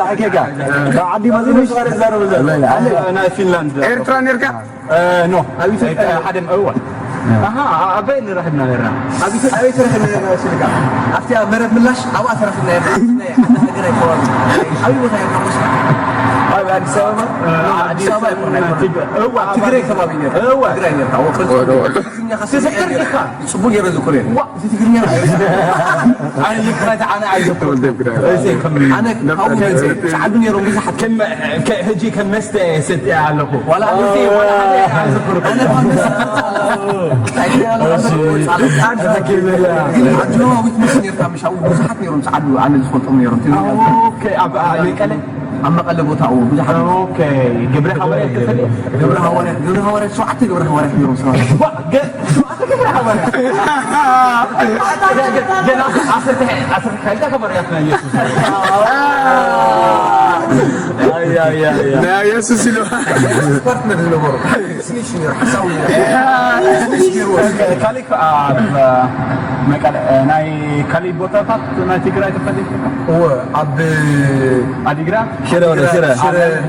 ኣኬካ ካብ ዓዲ መፂኡ። ናይ ፊንላንድ። ኤርትራ ነርካ? ኖ። ኣቢት ሓደ እዋ። ኣሃ፣ ኣበይ ንረኽብና ነርና? ኣቢት ኣበይ ትረኽብና ነርና ስልካ? ኣብቲ ኣብ መረብ ምላሽ ኣብኣ ተረኽብና ነርና። ናይ ሓደ ሃገር ኣይከዋሉ። ኣበይ ቦታ ነርና? ኣብ ኣዲስ ኣበባ? ኣዲስ ኣበባ ኣይኮነ። እዋ፣ ትግራይ ከባቢ ነርና። እዋ። ትግራይ ነርና። ትዝክር ዲኻ? ጽቡቅ ገይረ ዝክር እየ። ዋ፣ እዚ ትግርኛ። ኣነ ይቅረታ፣ ኣነ ኣይዘክሮ። ኣነ ካብኡ መጽእ፣ ጸዓዱ ነይሮም ብዙሓት። ከም፣ ከ-፣ ሕጂ ከም መስተ ሰትየ ኣለኹ። ዋላ ኣነ፣ ዋላ ሓደ ኣይዘክሮ። ኣነ ካብ መስተ፣ ግን ዓድዋ ዊትነስ ነርካ፣ ምሽ ኣብኡ ብዙሓት ነይሮም፣ ጸዓዱ ኣነ ዝፈልጦም ነይሮም። ኦኬ፣ ኣብ፣ ኣብ መቀለ? ኣብ መቐለ ቦታ፣ እዎ፣ ብዙሓት። ኦኬ። ግብረ ሃዋርያት ትፈልጥ? ግብረ ሃዋርያት፣ ግብረ ሃዋርያት፣ ሸውዓተ ግብረ ሃዋርያት ነይሮም ሰባት። ዋ፣ ገ-፣ ሸውዓተ ግብረ ሃዋርያት። ገ-፣ ገ-፣ ገና ዓሰርተ፣ ዓሰርተ ሓይልታ ሃዋርያት ናይ የሱስ። ኣይ፣ ኣይ፣ ኣይ፣ ኣይ። ናይ የሱስ ኢሉ። ፓርትነር ዝነበሩ። ስኒሽ ነይሩ፣ ሓሳዊ ነይሩ። ስኒሽ ገይርዎ። ካሊእ ኣብ መቀለ፣ ናይ ካሊእ ቦታታት ናይ ትግራይ ትፈልጥ? እወ፣ ኣብ ኣዲግራት? ሽረ ወረ፣ ሽረ። ሽረ። ዓለም፣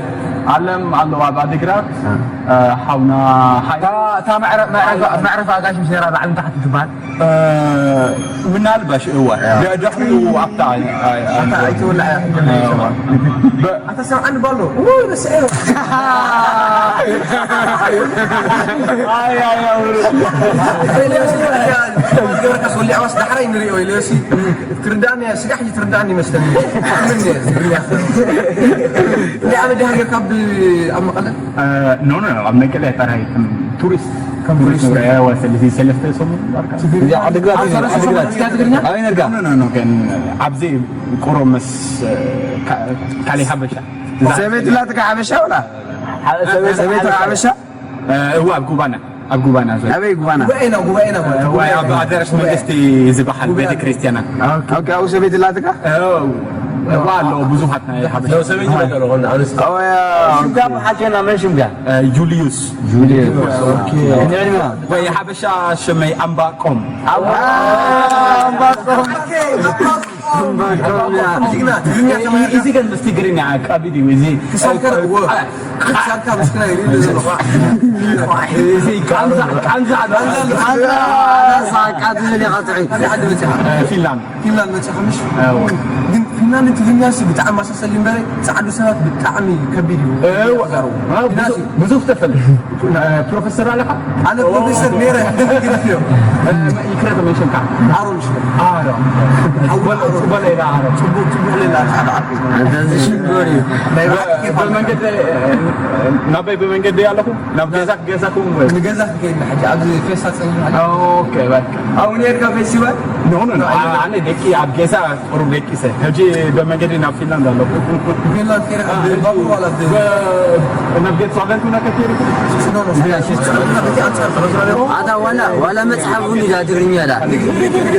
ዓለም ኣሎ ኣብ ኣዲግራት። እ፣ ሓውና ሓይ-፣ እታ፣ እታ መዕረ-፣ መዕረፊ፣ መዕረፊ ኣጋይሽ ምስ ነራ ላዕሊ ንታሕቲ ትበሃል? እ፣ ምናልባሽ፣ እወ። ያ። ደ-፣ ደሕሪኡ ኣብታ፣ ኣይ፣ ኣይ፣ ኣታ ኣይትውላዕ እያ። እወ። በ-፣ ኣታ ሰምዓኒ ባሎ። ውይ፣ ረስዐዮ። ኣይ፣ ኣይ፣ ኣይ፣ ኣይ። ኤልያስ፣ ገበርካ ስወሊዕ ዋስ ዳሕራይ ንሪኦ፣ ኤልያስ። ትርዳእኒ እያ፣ ስጋሕ ትርዳእኒ ይመስለኒ። ምን እያ፣ ትግርኛ። እንደ ዓመት ደሃ ጌርካ ብ-፣ ኣብ መቐለ? እ፣ ኖ፣ ኖ፣ ኣብ መቀለ ጥራይ ከም ቱሪስት። ከም ቱሪስት። ቱሪስት፣ እ፣ ወሰ-፣ እዚ ሰለስተ ሰሙን ዳርጋ። እዚ ዓድግራት ኣብ እዩ፣ ሰለስተ ሰሙን ዓድግራት። ትግርኛ? ኣበይ ነርካ? ኖ፣ ኖ፣ ኖ፣ ግን ኣብዚ ቁሩብ ምስ፣ እ፣ ካ-፣ ካሊእ ሓበሻ። ሰበይቲ ላትካ ሓበሻ ወላ? ሰበይቲ ሓበሻ? እ፣ እዋ፣ ኣብ ጉባና። ኣብ ጉባና ዘሎ። ኣበይ ጉባና? ጉባኤና፣ ጉባኤና፣ ጉባኤ፣ ጉባኤ። ኣብ ኣዳራሽ መንግስቲ ዝበሃል ጉባኤ። ቤተ ክርስቲያና። ኦኬ፣ ኣብኡ ሰበይቲ ኣላትካ? እ፣ እዋ፣ ኣሎ፣ ብዙሓት ናይ ሓበሻ። ነው ሰበይቲ ነገር ሆነ፣ ኣንስቲ። ኦ፣ ያ፣ ሽምካ ኦኬ። ሓጀና፣ መን ሽምካ? እ፣ ጁልዩስ። ጁልዩስ። ኦኬ። ንዕድመ። ወይ ሓበሻ ሽመይ ኣምባቆም። ኣምባቆም። ኦኬ፣ ኣምባቆም። ትግርኛ፣ ትግርኛ ተማሂርካ? እዚ ግን ምስ ትግርኛ ከቢድ እዩ፣ እዚ ክሳድካ ርእዎ። አ፣ ክሳድካ ምስክና ይርኢ ዘሎ። እዚ ቃንዛ፣ ቃንዛ፣ ቃንዛ፣ ቃንዛ፣ ቃንዛ ዝብል ኢኻ ትርኢ። ካበይ ዓዲ መጺኻ? እ፣ ፊንላንድ። ፊንላንድ መጺኻ ምሽ? እዎ። ግን ፊንላንድ ትግርኛ ሲ ብጣዕሚ መሳሰሊ እምበር ጻዕዱ ሰባት ብጣዕሚ ከቢድ እዩ። እዎ። ተዛረቡ። አ፣ ብዙ-፣ ፊንላንድ ብዙ ተፈልጥ። ፕሮፌሰር ኣለኻ? ኣነ ፕሮፌሰር ነይረ፣ ግን ግደፍዮ። ይቅረታ፣ መን ሽምካ? ኣሮን ሽመይ። ኣሮን። ሓው በል፣ ኣሮን። በል፣ ኢላ ኣሮን። ጽቡቅ፣ ጽቡቅ ሌላ ጻዕዳ ዓቢ። ኣንተ እዚ ሽም ጎሪ እዩ። ናይ ብሓቂ ኬፍ ኣለካ። ብመንገዲ፣ ናበይ ብመንገዲ ኣለኹ? ናብ ገዛ፣ ገዛኹም ወይ? ንገዛ ክከይድ ሕጂ ኣብዚ ፌስታ ጸኒሑ። ኦኬ፣ በቃ። ኣብኡ ነርካ ፌስቲቫል? ኖ፣ ኖ፣ ኖ። ኣነ ደቂ ኣብ ገዛ ቁሩብ ደቂሰ። ሕጂ ብመንገዲ ናብ ፊንላንድ ኣለኹ። ፊንላንድ ከይደ፣ ብባቡር ዋላ ብ-፣ ብ-፣ ናብ ቤት ፋቨንቱ ነከ ከይደ? ኖ፣ ኖ፣ ኖ። ኣታ ዋላ፣ ዋላ መጽሓፍ እውን ኢዳ ትግርኛ ኢላ።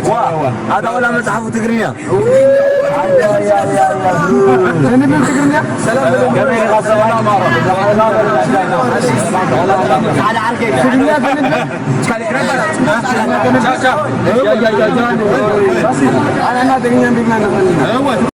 ዋ፣ ኣታ ዋላ መጽሓፉ ትግርኛ። ተንብብ ትግርኛ? ሰላም፣ ሰላም። ትግርኛ ተንብብ? ኣና ትግርኛ እንዲና ንኽእል ኢና።